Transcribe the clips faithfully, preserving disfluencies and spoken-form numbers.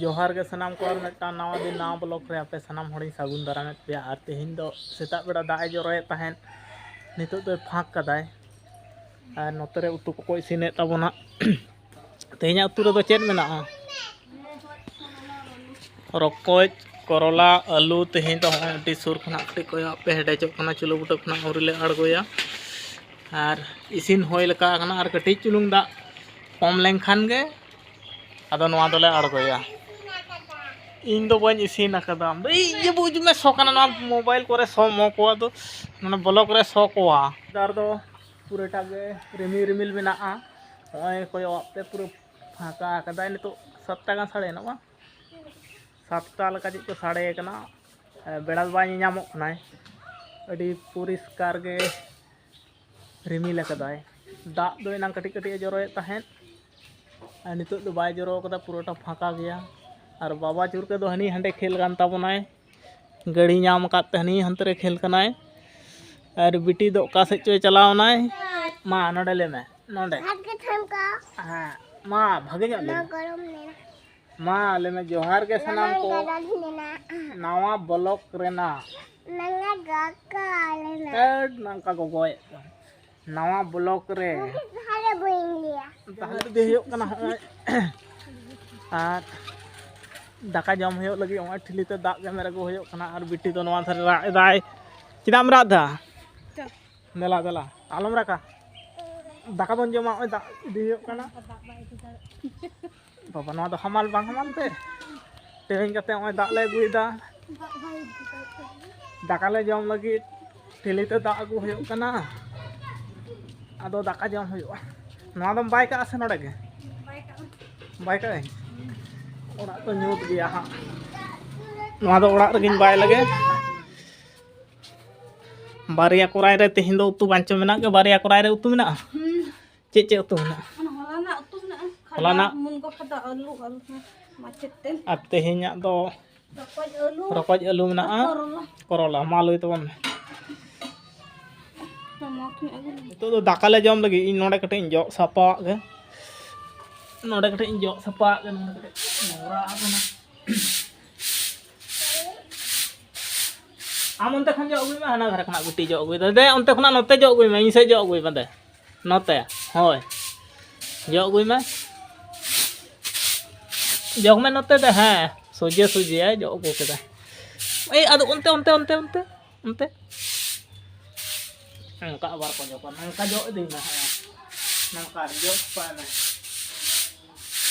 ᱡᱚᱦᱟᱨ ᱜᱮ ᱥᱟᱱᱟᱢ ᱠᱚ, ᱟᱨ ᱢᱤᱫᱴᱟᱝ ᱱᱟᱣᱟ ᱫᱤᱱ, ᱱᱟᱣᱟ ᱵᱞᱚᱜ ᱨᱮ ᱟᱯᱮ ᱥᱟᱱᱟᱢ ᱦᱚᱲᱤᱧ ᱥᱟᱹᱜᱩᱱ ᱫᱟᱨᱟᱢᱮᱫ ᱯᱮᱭᱟ᱾ ᱟᱨ ᱛᱮᱦᱮᱧ ᱫᱚ ᱥᱮᱛᱟᱜ ᱵᱮᱲᱟ ᱫᱟᱜ ᱮ ᱡᱚᱨᱚᱭᱮᱫ ᱛᱟᱦᱮᱸᱫ, ᱱᱤᱛᱚᱜ ᱫᱚᱭ ᱯᱷᱟᱸᱠ ᱠᱟᱫᱟᱭ᱾ ᱟᱨ ᱱᱚᱛᱮ ᱨᱮ ᱩᱛᱩ ᱠᱚᱠᱚ ᱤᱥᱤᱱᱮᱫ ᱛᱟᱵᱚᱱᱟ᱾ ᱛᱮᱦᱮᱧᱟᱜ ᱩᱛᱩ ᱨᱮᱫᱚ ᱪᱮᱫ ᱢᱮᱱᱟᱜᱼᱟ? ᱨᱚᱠᱚᱡ, ᱠᱚᱨᱚᱞᱟ, ᱟᱹᱞᱩ᱾ ᱛᱮᱦᱮᱧ ᱫᱚ ᱦᱚᱸᱜᱼᱚᱭ ᱟᱹᱰᱤ ᱥᱩᱨ ᱠᱷᱚᱱᱟᱜ ᱠᱟᱹᱴᱤᱡ ᱠᱚᱭᱚᱜ ᱯᱮ, ᱦᱮᱰᱮᱡᱚᱜ ᱠᱟᱱᱟ᱾ ᱪᱩᱞᱦᱟᱹ ᱵᱩᱴᱟᱹ ᱠᱷᱚᱱᱟᱜ ᱟᱹᱣᱨᱤ ᱞᱮ ᱟᱬᱜᱚᱭᱟ᱾ ᱟᱨ ᱤᱥᱤᱱ ᱦᱩᱭ ᱞᱮᱠᱟ ᱠᱟᱱᱟ, ᱟᱨ ᱠᱟᱹᱴᱤᱡ ᱪᱩᱞᱩᱝ ᱫᱟᱜ ᱠᱚᱢ ᱞᱮᱱᱠᱷᱟᱱ ᱜᱮ ᱟᱫᱚ ᱱᱚᱣᱟ ᱫᱚᱞᱮ ᱟᱬᱜᱚᱭᱟ᱾ ᱤᱧ ᱫᱚ ᱵᱟᱹᱧ ᱤᱥᱤᱱ ᱟᱠᱟᱫᱟ᱾ ᱤᱭᱟᱹ ᱵᱩᱡᱽ ᱢᱮ, ᱥᱚ ᱠᱟᱱᱟ ᱱᱚᱣᱟ ᱢᱳᱵᱟᱭᱤᱞ ᱠᱚᱨᱮ, ᱥᱚ ᱢᱚ ᱠᱚᱣᱟ ᱫᱚ, ᱢᱟᱱᱮ ᱵᱞᱚᱜ ᱨᱮ ᱥᱚ ᱠᱚᱣᱟ᱾ ᱱᱮᱛᱟᱨ ᱫᱚ ᱯᱩᱨᱟᱹᱴᱟ ᱜᱮ ᱨᱤᱢᱤᱞ ᱨᱤᱢᱤᱞ ᱢᱮᱱᱟᱜᱼᱟ᱾ ᱱᱚᱜᱼᱚᱭ ᱠᱚᱭᱚᱜ ᱯᱮ, ᱯᱩᱨᱟᱹ ᱯᱷᱟᱸᱠᱟ ᱟᱠᱟᱫᱟᱭ᱾ ᱱᱤᱛᱚᱜ ᱥᱟᱛᱴᱟ ᱜᱟᱱ ᱥᱟᱰᱮᱭᱮᱱᱟ ᱵᱟᱝ? ᱥᱟᱛᱴᱟ ᱞᱮᱠᱟ ᱪᱮᱫ ᱪᱚ ᱥᱟᱰᱮ ᱠᱟᱱᱟ᱾ ᱵᱮᱲᱟ ᱫᱚ ᱵᱟᱭ ᱧᱮᱧᱟᱢᱚᱜ ᱠᱟᱱᱟᱭ᱾ ᱟᱹᱰᱤ ᱯᱚᱨᱤᱥᱠᱟᱨ ᱜᱮ ᱨᱤᱢᱤᱞ ᱟᱠᱟᱫᱟᱭ᱾ ᱫᱟᱜ ᱫᱚ ᱮᱱᱟᱝ ᱠᱟᱹᱴᱤᱡ ᱠᱟᱹᱴᱤᱡ ᱮ ᱡᱚᱨᱚᱭᱮᱫ ᱛᱟᱦᱮᱸᱫ, ᱟᱨ ᱱᱤᱛᱚᱜ ᱫᱚ ᱵᱟᱭ ᱡᱚᱨᱚ ᱟᱠᱟᱫᱟ, ᱯᱩᱨᱟᱹᱴᱟ ᱯᱷᱟᱸᱠᱟ ᱜᱮᱭᱟ᱾ ᱟᱨ ᱵᱟᱵᱟ ᱪᱩᱨᱠᱟᱹ ᱫᱚ ᱦᱟᱹᱱᱤ ᱦᱟᱸᱰᱮ ᱠᱷᱮᱞ ᱠᱟᱱ ᱛᱟᱵᱚᱱᱟᱭ, ᱜᱟᱹᱲᱤ ᱧᱟᱢ ᱟᱠᱟᱫ ᱛᱮ ᱦᱟᱹᱱᱤ ᱦᱟᱱᱛᱮ ᱨᱮ ᱠᱷᱮᱞ ᱠᱟᱱᱟᱭ᱾ ᱟᱨ ᱵᱤᱴᱤ ᱫᱚ ᱚᱠᱟ ᱥᱮᱫ ᱪᱚᱭ ᱪᱟᱞᱟᱣ ᱮᱱᱟᱭ᱾ ᱢᱟ ᱱᱚᱰᱮ ᱞᱟᱹᱭ ᱢᱮ, ᱱᱚᱰᱮ᱾ ᱵᱷᱟᱜᱮ ᱴᱷᱮᱱ ᱠᱚ᱾ ᱦᱮᱸ, ᱢᱟ ᱵᱷᱟᱜᱮ ᱧᱚᱜ ᱞᱟᱹᱭ ᱚᱱᱟ ᱢᱮ᱾ ᱜᱚᱨᱚᱢ ᱢᱮᱱᱟᱜᱼᱟ᱾ ᱢᱟ ᱞᱟᱹᱭ ᱢᱮ, ᱡᱚᱦᱟᱨ ᱜᱮ ᱥᱟᱱᱟᱢ ᱱᱟᱱᱟ ᱠᱚ᱾ ᱜᱟᱰᱟ ᱢᱮᱱᱟᱜᱼᱟ᱾ ᱱᱟᱣᱟ ᱵᱞᱚᱜ ᱨᱮᱱᱟᱜ ᱱᱟᱱᱟ ᱜᱟᱰᱟ ᱢᱮᱱᱟᱜᱼᱟ᱾ ᱮᱰ ᱱᱚᱝᱠᱟ ᱜᱚᱜᱚᱭᱮᱫ ᱠᱟᱱ᱾ ᱱᱟᱣᱟ ᱵᱞᱚᱜ ᱨᱮ᱾ ᱛᱟᱦᱚᱞᱮ ᱵᱟᱹᱧ ᱞᱟᱹᱭᱟ᱾ ᱛᱟᱦᱚᱞᱮ ᱤᱫᱤ ᱦᱩᱭᱩᱜ ᱠᱟᱱᱟ ᱦᱚᱸᱜᱼᱚᱭ᱾ ᱟᱨ ᱫᱟᱠᱟ ᱡᱚᱢ ᱦᱩᱭᱩᱜ ᱞᱟᱹᱜᱤᱫ ᱦᱚᱸᱜᱼᱚᱭ ᱴᱷᱤᱞᱤ ᱛᱮ ᱫᱟᱜ ᱜᱮᱢᱮᱨ ᱟᱹᱜᱩ ᱦᱩᱭᱩᱜ ᱠᱟᱱᱟ᱾ ᱟᱨ ᱵᱤᱴᱤ ᱫᱚ ᱱᱚᱣᱟ ᱫᱷᱟᱨᱮ ᱨᱟᱜ ᱮᱫᱟᱭ᱾ ᱪᱮᱫᱟᱜ ᱮᱢ ᱨᱟᱜ ᱮᱫᱟ? ᱪᱚ᱾ ᱫᱮᱞᱟ, ᱫᱮᱞᱟ, ᱟᱞᱚᱢ ᱨᱟᱜᱟ᱾ ᱫᱟᱠᱟ ᱵᱚᱱ ᱡᱚᱢᱟ, ᱱᱚᱜᱼᱚᱭ ᱫᱟᱜ ᱤᱫᱤ ᱦᱩᱭᱩᱜ ᱠᱟᱱᱟ᱾ ᱫᱟᱜ ᱵᱟᱭ ᱤᱫᱤ ᱫᱟᱲᱮᱭᱟᱜ ᱠᱟᱱᱟ᱾ ᱵᱟᱵᱟ, ᱱᱚᱣᱟ ᱫᱚ ᱦᱟᱢᱟᱞ ᱵᱟᱝ ᱦᱟᱢᱟᱞ ᱛᱮ? ᱴᱮᱣᱮᱧ ᱠᱟᱛᱮ ᱱᱚᱜᱼᱚᱭ ᱫᱟᱜ ᱞᱮ ᱟᱹᱜᱩᱭᱮᱫᱟ᱾ ᱫᱟᱜ ᱵᱟᱭ ᱤᱫᱤ ᱫᱟᱲᱮᱭᱟᱜ ᱠᱟᱱᱟ᱾ ᱫᱟᱠᱟ ᱞᱮ ᱡᱚᱢ ᱞᱟᱹᱜᱤᱫ ᱴᱷᱤᱞᱤ ᱛᱮ ᱫᱟᱜ ᱟᱹᱜᱩ ᱦᱩᱭᱩᱜ ᱠᱟᱱᱟ᱾ ᱟᱫᱚ ᱫᱟᱠᱟ ᱡᱚᱢ ᱦᱩᱭᱩᱜᱼᱟ᱾ ᱱᱚᱣᱟ ᱫᱚᱢ ᱵᱟᱭ ᱠᱟᱜᱼᱟ ᱥᱮ ᱱᱚᱰᱮ ᱜᱮ? ᱵᱟᱭ ᱠᱟᱜᱼᱟ᱾ ᱵᱟᱭ ᱠᱟᱜᱼᱟᱹᱧ? ᱚᱲᱟᱜ ᱫᱚ ᱧᱩᱛ ᱜᱮᱭᱟ ᱦᱟᱸᱜ᱾ ᱱᱚᱣᱟ ᱫᱚ ᱚᱲᱟᱜ ᱨᱮᱜᱮᱧ ᱵᱟᱭ ᱞᱮᱜᱮ᱾ ᱵᱟᱨᱭᱟ ᱠᱚᱨᱟᱭ ᱨᱮ ᱛᱮᱦᱮᱧ ᱫᱚ ᱩᱛᱩ ᱵᱟᱧᱪᱚ ᱢᱮᱱᱟᱜ ᱜᱮ, ᱵᱟᱨᱭᱟ ᱠᱚᱨᱟᱭ ᱨᱮ ᱩᱛᱩ ᱢᱮᱱᱟᱜᱼᱟ᱾ ᱦᱩᱸ᱾ ᱪᱮᱫ ᱪᱮᱫ ᱩᱛᱩ ᱢᱮᱱᱟᱜᱼᱟ? ᱚᱱᱟ ᱦᱚᱞᱟᱱᱟᱜ ᱩᱛᱩ ᱢᱮᱱᱟᱜᱼᱟ᱾ ᱠᱷᱟᱰᱟ ᱦᱚᱞᱟᱱᱟᱜ? ᱢᱩᱱᱜᱟᱹ ᱠᱷᱟᱰᱟ, ᱟᱹᱞᱩ, ᱟᱹᱞᱩ ᱢᱟᱪᱮᱫ ᱛᱮ᱾ ᱟᱨ ᱛᱮᱦᱮᱧᱟᱜ ᱫᱚ? ᱨᱚᱠᱚᱡ ᱟᱹᱞᱩ᱾ ᱨᱚᱠᱚᱡ ᱟᱹᱞᱩ ᱢᱮᱱᱟᱜᱼᱟ᱾ ᱟᱨ ᱠᱚᱨᱚᱞᱟ᱾ ᱠᱚᱨᱚᱞᱟ, ᱢᱟ ᱞᱟᱹᱭ ᱛᱟᱵᱚᱱ ᱢᱮ᱾ ᱴᱟᱢᱟᱴ ᱧᱚᱜ ᱜᱮ᱾ ᱱᱤᱛᱚᱜ ᱫᱚ ᱫᱟᱠᱟ ᱞᱮ ᱡᱚᱢ ᱞᱟᱹᱜᱤᱫ᱾ ᱤᱧ ᱱᱚᱰᱮ ᱠᱟᱹᱴᱤᱡ ᱤᱧ ᱡᱚᱜ ᱥᱟᱯᱷᱟᱣᱟᱜ ᱜᱮ᱾ ᱱᱚᱰᱮ ᱠᱟᱹᱴᱤᱡ ᱤᱧ ᱡᱚᱜ ᱥᱟᱯᱷᱟ ᱟᱫ ᱜᱮ, ᱱᱚᱰᱮ ᱠᱟᱹᱴᱤᱡ ᱱᱚᱝᱨᱟ ᱟᱠᱟᱱᱟ᱾ ᱟᱢ ᱚᱱᱛᱮ ᱠᱷᱚᱱ ᱡᱚᱜ ᱟᱹᱜᱩᱭ ᱢᱮ, ᱦᱟᱱᱟ ᱫᱷᱟᱨᱮ ᱠᱷᱚᱱᱟᱜ ᱵᱤᱴᱤ ᱡᱚᱜ ᱟᱹᱜᱩᱭ ᱫᱟ᱾ ᱫᱮ, ᱚᱱᱛᱮ ᱠᱷᱚᱱᱟᱜ ᱱᱚᱛᱮ ᱡᱚᱜ ᱟᱹᱜᱩᱭ ᱢᱮ, ᱤᱧ ᱥᱮᱫ ᱡᱚᱜ ᱟᱹᱜᱩᱭ ᱢᱮ ᱫᱮ᱾ ᱱᱚᱛᱮ, ᱦᱳᱭ᱾ ᱡᱚᱜ ᱟᱹᱜᱩᱭ ᱢᱮ᱾ ᱡᱚᱜ ᱢᱮ ᱱᱚᱛᱮ ᱫᱮ, ᱦᱮᱸ, ᱥᱚᱡᱷᱮ ᱥᱚᱡᱷᱮ ᱡᱚᱜ ᱟᱹᱜᱩ ᱠᱮᱫᱟ᱾ ᱮᱭ, ᱟᱫᱚ ᱚᱱᱛᱮ, ᱚᱱᱛᱮ, ᱚᱱᱛᱮ, ᱚᱱᱛᱮ, ᱚᱱᱛᱮ᱾ ᱚᱱᱠᱟ ᱟᱵᱟᱨ ᱠᱚ ᱡᱚᱜᱟ, ᱱᱚᱝᱠᱟ ᱡᱚᱜ ᱤᱫᱤᱭ ᱢᱮ, ᱦᱮᱸ᱾ ᱱᱚᱝᱠᱟ ᱡᱚᱜ ᱯᱟᱭ ᱢᱮ᱾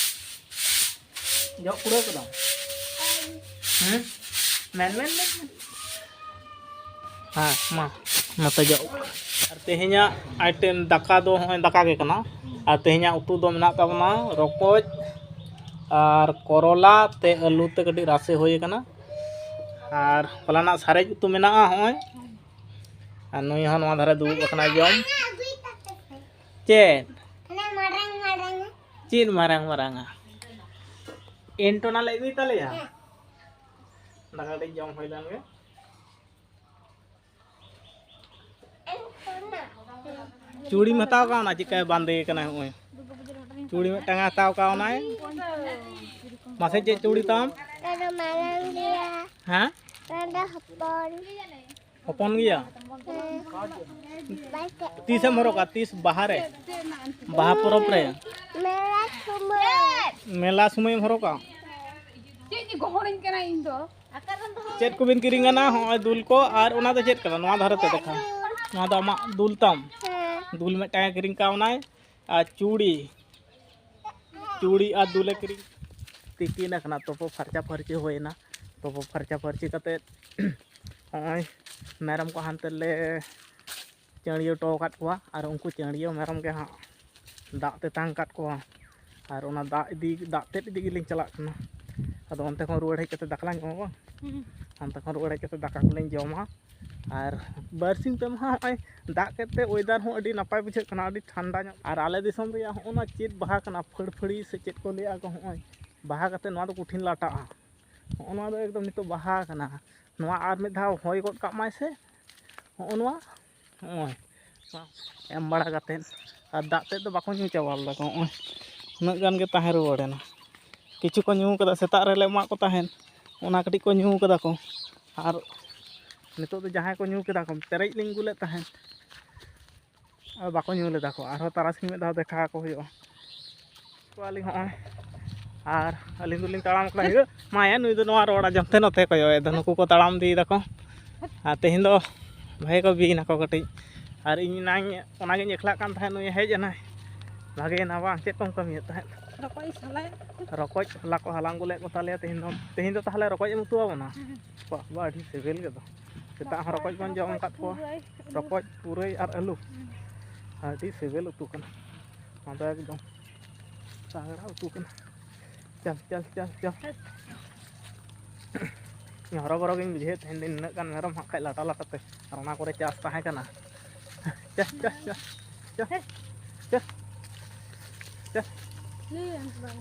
ᱡᱚᱜ ᱯᱩᱨᱟᱹᱣ ᱠᱮᱫᱟᱢ? ᱦᱮᱸ? ᱢᱮᱱ, ᱢᱮᱱ, ᱢᱮᱱ, ᱢᱮᱱ᱾ ᱦᱮᱸ, ᱢᱟ, ᱱᱚᱛᱮ ᱡᱚᱜ᱾ ᱟᱨ ᱛᱮᱦᱮᱧᱟᱜ item ᱫᱟᱠᱟ ᱫᱚ ᱦᱚᱸᱜᱼᱚᱭ ᱫᱟᱠᱟ ᱜᱮ ᱠᱟᱱᱟ᱾ ᱟᱨ ᱛᱮᱦᱮᱧᱟᱜ ᱩᱛᱩ ᱫᱚ ᱢᱮᱱᱟᱜ ᱛᱟᱵᱚᱱᱟ ᱨᱚᱠᱚᱡ ᱟᱨ ᱠᱚᱨᱚᱞᱟ ᱛᱮ ᱟᱹᱞᱩ ᱛᱮ ᱠᱟᱹᱴᱤᱡ ᱨᱟᱥᱮ ᱦᱩᱭ ᱟᱠᱟᱱᱟ᱾ ᱟᱨ ᱦᱚᱞᱟᱱᱟᱜ ᱥᱟᱨᱮᱡ ᱩᱛᱩ ᱢᱮᱱᱟᱜᱼᱟ ᱦᱚᱸᱜᱼᱚᱭ᱾ ᱟᱨ ᱱᱩᱭ ᱦᱚᱸ ᱱᱚᱣᱟ ᱫᱷᱟᱨᱮ ᱫᱩᱲᱩᱵ ᱟᱠᱟᱱᱟᱭ ᱡᱚᱢ᱾ ᱪᱮᱫ? ᱦᱟᱱᱮ ᱢᱟᱨᱟᱝ ᱢᱟᱨᱟᱝ᱾ ᱪᱮᱫ ᱢᱟᱨᱟᱝ ᱢᱟᱨᱟᱝᱟ? ᱮᱱᱴᱚᱱᱟ ᱞᱮ ᱟᱹᱜᱩᱭ ᱛᱟᱞᱮᱭᱟ? ᱦᱮᱸ᱾ ᱫᱟᱠᱟ ᱠᱟᱹᱴᱤᱡ ᱡᱚᱢ ᱦᱩᱭ ᱞᱮᱱ ᱜᱮ᱾ ᱮᱱᱴᱚᱱᱟ᱾ ᱪᱩᱲᱤᱢ ᱦᱟᱛᱟᱣ ᱠᱟᱣᱱᱟ? ᱪᱮᱫᱠᱟᱭ ᱵᱟᱸᱫᱮ ᱠᱟᱱᱟᱭ ᱦᱚᱸᱜᱼᱚᱭ᱾ ᱪᱩᱲᱤ ᱢᱤᱫᱴᱟᱝ ᱮ ᱦᱟᱛᱟᱣ ᱠᱟᱣᱱᱟᱭ᱾ ᱢᱟᱥᱮ ᱪᱮᱫ ᱪᱩᱲᱤ ᱛᱟᱢ? ᱚᱱᱟ ᱫᱚ ᱢᱟᱨᱟᱝ ᱜᱮᱭᱟ᱾ ᱦᱮᱸ? ᱚᱱᱟ ᱫᱚ ᱦᱚᱯᱚᱱ᱾ ᱦᱚᱯᱚᱱ ᱜᱮᱭᱟ? ᱦᱮᱸ᱾ ᱛᱤᱥᱮᱢ ᱦᱚᱨᱚᱜᱟ? ᱛᱤᱥ ᱵᱟᱦᱟ ᱨᱮ? ᱵᱟᱦᱟ ᱯᱚᱨᱚᱵᱽ ᱨᱮ? ᱢᱮᱞᱟ ᱥᱚᱢᱚᱭ᱾ ᱢᱮᱞᱟ ᱥᱚᱢᱚᱭᱮᱢ ᱦᱚᱨᱚᱜᱟ? ᱪᱮᱫ ᱤᱧ ᱜᱚᱦᱚᱲᱟᱹᱧ ᱠᱟᱱᱟ ᱤᱧ ᱫᱚ? ᱪᱮᱫ ᱠᱚᱵᱤᱱ ᱠᱤᱨᱤᱧ ᱠᱟᱱᱟ? ᱦᱚᱸᱜᱼᱚᱭ ᱫᱩᱞ ᱠᱚ, ᱟᱨ ᱚᱱᱟ ᱫᱚ ᱪᱮᱫ ᱠᱟᱱᱟ? ᱱᱚᱣᱟ ᱫᱷᱟᱨᱮ ᱛᱮ ᱫᱮᱠᱷᱟᱣ᱾ ᱱᱚᱣᱟ ᱫᱚ ᱟᱢᱟᱜ ᱫᱩᱞ ᱛᱟᱢ? ᱦᱮᱸ᱾ ᱫᱩᱞ ᱢᱤᱫᱴᱟᱝ ᱮ ᱠᱤᱨᱤᱧ ᱠᱟᱣᱱᱟᱭ, ᱟᱨ ᱪᱩᱲᱤ, ᱪᱩᱲᱤ ᱟᱨ ᱫᱩᱞᱮ ᱠᱤᱨᱤᱧ᱾ ᱛᱤᱠᱤᱱ ᱟᱠᱟᱱᱟ, ᱛᱩᱯᱩ ᱯᱷᱟᱨᱪᱟ ᱯᱷᱟᱹᱨᱪᱤ ᱦᱩᱭᱮᱱᱟ᱾ ᱛᱩᱯᱩ ᱯᱷᱟᱨᱪᱟ ᱯᱷᱟᱹᱨᱪᱤ ᱠᱟᱛᱮᱫ ᱱᱚᱜᱼᱚᱭ ᱢᱮᱨᱚᱢ ᱠᱚ ᱦᱟᱱᱛᱮ ᱞᱮ ᱪᱟᱹᱲᱭᱟᱹᱣ ᱦᱚᱴᱚ ᱟᱠᱟᱫ ᱠᱚᱣᱟ, ᱟᱨ ᱩᱱᱠᱩ ᱪᱟᱹᱲᱭᱟᱹᱣ ᱢᱮᱨᱚᱢ ᱜᱮ ᱦᱟᱸᱜ ᱫᱟᱜ ᱛᱮᱛᱟᱝ ᱟᱠᱟᱫ ᱠᱚᱣᱟ, ᱟᱨ ᱚᱱᱟ ᱫᱟᱜ ᱤᱫᱤ, ᱫᱟᱜ ᱛᱮᱫ ᱤᱫᱤ ᱜᱮᱞᱤᱧ ᱪᱟᱞᱟᱜ ᱠᱟᱱᱟ᱾ ᱟᱫᱚ ᱚᱱᱛᱮ ᱠᱷᱚᱱ ᱨᱩᱣᱟᱹᱲ ᱦᱮᱡ ᱠᱟᱛᱮ ᱫᱟᱠᱟ ᱞᱟᱝ ᱡᱚᱢᱟ ᱵᱟᱝ? ᱦᱩᱸ᱾ ᱚᱱᱛᱮ ᱠᱷᱚᱱ ᱨᱩᱣᱟᱹᱲ ᱦᱮᱡ ᱠᱟᱛᱮ ᱫᱟᱠᱟ ᱠᱚᱞᱤᱧ ᱡᱚᱢᱟ᱾ ᱟᱨ ᱵᱟᱨᱥᱤᱧ ᱯᱮ ᱢᱟᱦᱟ ᱦᱚᱸᱜᱼᱚᱭ ᱫᱟᱜ ᱠᱮᱫ ᱛᱮ weather ᱦᱚᱸ ᱟᱹᱰᱤ ᱱᱟᱯᱟᱭ ᱵᱩᱡᱷᱟᱹᱜ ᱠᱟᱱᱟ, ᱟᱹᱰᱤ ᱴᱷᱟᱱᱰᱟ ᱧᱚᱜ᱾ ᱟᱨ ᱟᱞᱮ ᱫᱤᱥᱚᱢ ᱨᱮᱭᱟᱜ ᱦᱚᱸᱜᱼᱚ ᱱᱚᱣᱟ ᱪᱮᱫ ᱵᱟᱦᱟ ᱠᱟᱱᱟ, ᱯᱷᱟᱹᱲᱯᱷᱟᱹᱲᱤ ᱥᱮ ᱪᱮᱫ ᱠᱚ ᱞᱟᱹᱭᱟ ᱠᱚ, ᱦᱚᱸᱜᱼᱚᱭ ᱵᱟᱦᱟ ᱠᱟᱛᱮ ᱱᱚᱣᱟ ᱫᱚ ᱠᱚᱴᱷᱤᱱ ᱞᱟᱴᱟᱜᱼᱟ᱾ ᱦᱚᱸᱜᱼᱚ ᱱᱚᱣᱟ ᱫᱚ ᱮᱠᱫᱚᱢ ᱱᱤᱛᱚᱜ ᱵᱟᱦᱟ ᱠᱟᱱᱟ᱾ ᱱᱚᱣᱟ ᱟᱨ ᱢᱤᱫ ᱫᱷᱟᱣ ᱦᱚᱭ ᱜᱚᱫ ᱠᱟᱜ ᱢᱟᱭ ᱥᱮ, ᱦᱚᱸᱜᱼᱚ ᱱᱚᱣᱟ, ᱦᱚᱸᱜᱼᱚᱭ ᱮᱢ ᱵᱟᱲᱟ ᱠᱟᱛᱮᱫ, ᱟᱨ ᱫᱟᱜ ᱛᱮᱫ ᱫᱚ ᱵᱟᱠᱚ ᱧᱩ ᱪᱟᱵᱟ ᱞᱮᱫᱟ ᱠᱚ᱾ ᱦᱚᱸᱜᱼᱚᱭ ᱩᱱᱟᱹᱜ ᱜᱟᱱ ᱜᱮ ᱛᱟᱦᱮᱸ ᱨᱩᱣᱟᱹᱲᱮᱱᱟ᱾ ᱠᱤᱪᱷᱩ ᱠᱚ ᱧᱩ ᱠᱟᱫᱟ, ᱥᱮᱛᱟᱜ ᱨᱮᱞᱮ ᱮᱢᱟᱜ ᱠᱚ ᱛᱟᱦᱮᱸᱫ, ᱚᱱᱟ ᱠᱟᱹᱴᱤᱡ ᱠᱚ ᱧᱩ ᱠᱟᱫᱟ ᱠᱚ᱾ ᱟᱨ ᱱᱤᱛᱚᱜ ᱫᱚ ᱡᱟᱦᱟᱸᱭ ᱠᱚ ᱧᱩ ᱠᱮᱫᱟ ᱠᱚ, ᱯᱮᱨᱮᱡ ᱞᱤᱧ ᱟᱹᱜᱩ ᱞᱮᱫ ᱛᱟᱦᱮᱸᱫ, ᱟᱨ ᱵᱟᱠᱚ ᱧᱩ ᱞᱮᱫᱟ ᱠᱚ᱾ ᱟᱨᱦᱚᱸ ᱛᱟᱨᱟᱥᱤᱧ ᱢᱤᱫ ᱫᱷᱟᱣ ᱫᱮᱠᱷᱟ ᱟᱠᱚ ᱦᱩᱭᱩᱜᱼᱟ᱾ ᱠᱚᱣᱟᱞᱤᱧ ᱦᱚᱸᱜᱼᱚᱭ, ᱟᱨ ᱟᱹᱞᱤᱧ ᱫᱚᱞᱤᱧ ᱛᱟᱲᱟᱢ ᱠᱟᱱᱟ᱾ ᱦᱤᱨᱟᱹ ᱢᱟᱭᱟ, ᱱᱩᱭ ᱫᱚ ᱱᱚᱣᱟ ᱨᱚᱲ ᱟᱸᱡᱚᱢ ᱛᱮ ᱱᱚᱛᱮ ᱠᱚᱭᱚᱜ ᱮᱫᱟ᱾ ᱱᱩᱠᱩ ᱠᱚ ᱛᱟᱲᱟᱢ ᱤᱫᱤᱭᱮᱫᱟ ᱠᱚ, ᱟᱨ ᱛᱮᱦᱮᱧ ᱫᱚ ᱵᱷᱟᱜᱮ ᱠᱚ ᱵᱤᱭᱮᱱᱟ ᱠᱚ ᱠᱟᱹᱴᱤᱡ᱾ ᱟᱨ ᱤᱧ ᱮᱱᱟᱝ ᱚᱱᱟᱜᱤᱧ ᱮᱠᱞᱟᱜ ᱠᱟᱱ ᱛᱟᱦᱮᱸᱫ, ᱱᱩᱭ ᱦᱮᱡ ᱮᱱᱟᱭ, ᱵᱷᱟᱜᱮᱭᱮᱱᱟ ᱵᱟᱝ? ᱪᱮᱫ ᱠᱚᱢ ᱠᱟᱹᱢᱤᱭᱮᱫ ᱛᱟᱦᱮᱸᱫ? ᱨᱚᱠᱚᱡ ᱤᱧ ᱥᱟᱞᱟᱭᱮᱫ ᱠᱚ᱾ ᱨᱚᱠᱚᱡ ᱦᱚᱞᱟ ᱠᱚ ᱦᱟᱞᱟᱝ ᱟᱹᱜᱩ ᱞᱮᱫ ᱠᱚ ᱛᱟᱞᱮᱭᱟ, ᱛᱮᱦᱮᱧ ᱫᱚ, ᱛᱮᱦᱮᱧ ᱫᱚ ᱛᱟᱦᱚᱞᱮ ᱨᱚᱠᱚᱡ ᱮᱢ ᱩᱛᱩ ᱟᱵᱚᱱᱟ? ᱦᱮᱸ᱾ ᱵᱟᱦ, ᱵᱟᱦ, ᱟᱹᱰᱤ ᱥᱤᱵᱤᱞ ᱜᱮᱫᱚ᱾ ᱥᱮᱛᱟᱜ ᱦᱚᱸ ᱨᱚᱠᱚᱡ ᱵᱚᱱ ᱡᱚᱢ ᱟᱠᱟᱫ ᱠᱚᱣᱟ᱾ ᱯᱩᱨᱟᱹᱭ᱾ ᱨᱚᱠᱚᱡ ᱯᱩᱨᱟᱹᱭ ᱟᱨ ᱟᱹᱞᱩ᱾ ᱦᱩᱸ᱾ ᱟᱹᱰᱤ ᱥᱤᱵᱤᱞ ᱩᱛᱩ ᱠᱟᱱᱟ᱾ ᱱᱚᱣᱟ ᱫᱚ ᱮᱠᱫᱚᱢ ᱛᱟᱜᱲᱟ ᱩᱛᱩ ᱠᱟᱱᱟ᱾ ᱪᱟᱞ, ᱪᱟᱞ, ᱪᱟᱞ, ᱪᱟᱞ᱾ ᱤᱧ ᱦᱚᱨᱚᱵᱚᱨᱚ ᱜᱤᱧ ᱵᱩᱡᱷᱟᱹᱣᱮᱫ ᱛᱟᱦᱮᱸᱫ, ᱱᱤᱱᱟᱹᱜ ᱜᱟᱱ ᱢᱮᱨᱚᱢ ᱦᱟᱸᱜ ᱠᱷᱟᱡ ᱞᱟᱴᱟ ᱞᱟᱴᱟ ᱛᱮ, ᱟᱨ ᱚᱱᱟ ᱠᱚᱨᱮ ᱪᱟᱥ ᱛᱟᱦᱮᱸ ᱠᱟᱱᱟ᱾ ᱪᱟᱞ, ᱪᱟᱞ, ᱪᱟᱞ, ᱪᱟᱞ, ᱪᱟᱞ, ᱪᱟᱞ᱾ ᱞᱟᱹᱭ ᱟᱢ ᱥᱮ ᱵᱟᱝ?